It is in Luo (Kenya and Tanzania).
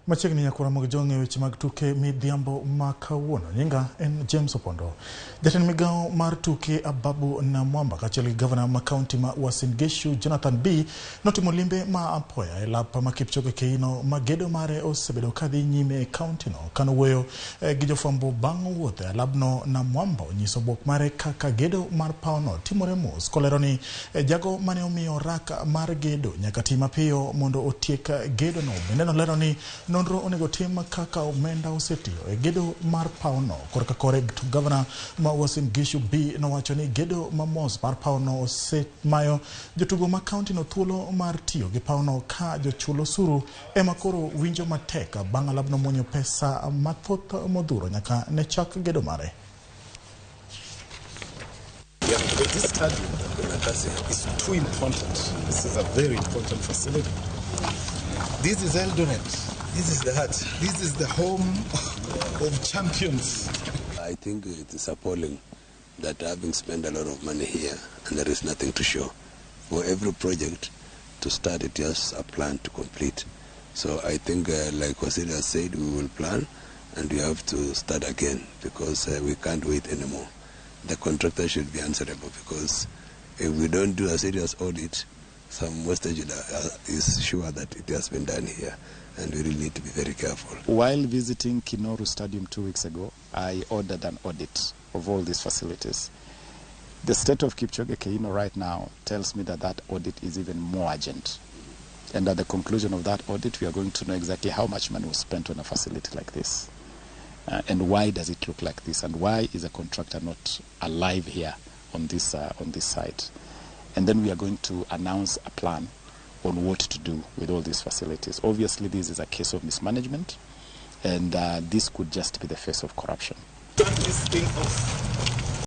Machiegni nyakora mag jong'e weche mag tuke midhiambo ma kawuono. Nyinga en James Opondo. Jatend migawo mar tuke Ababu Namwamba kaachiel gi gavana ma kaunti ma Uasin Gishu Jonathan Bii notimo limbe ma apoya e lap ma Kipchoge Keino ma gedo mare osebedo kadhi nyime e kauntino. Kanowuoyo gi jofwambo bang' wuoth e alabno, Namwamba onyiso bwok mare kaka gedo mar pawno timore mos, kolero ni jago mane omiyo rak mar gedo nyaka ti mapiyo mondo otiek gedono. Bende nolero ni nonro onego tim kaka omenda osetiyo e gedo mar pawno. Korka kore to gavana ma Uasin Gishu Bii nowacho ni gedo mamos mar pawno osemayo jotugo ma kauntino thuolo mar tiyo gi pawno ka jochul osuru ema koro winjo matek bang' alabno muonyo pesa mathoth modhuro nyaka ne chak gedo mare. Yeah, because this stadium is too important. This is a very important facility. This is Eldoret. This is the heart. This is the home of champions. I think it is appalling that having spent a lot of money here and there is nothing to show. For every project to start, it has a plan to complete. So I think, like Waziri has said, we will plan and we have to start again because we can't wait anymore. The contractor should be answerable because if we don't do a serious audit, some wastage is sure that it has been done here, and we really need to be very careful. While visiting Kinoru Stadium 2 weeks ago, I ordered an audit of all these facilities. The state of Kipchoge Keino right now tells me that that audit is even more urgent. And at the conclusion of that audit, we are going to know exactly how much money was spent on a facility like this. And why does it look like this? And why is a contractor not alive here on this site? And then we are going to announce a plan on what to do with all these facilities. Obviously, this is a case of mismanagement, and this could just be the face of corruption. Turn this thing off.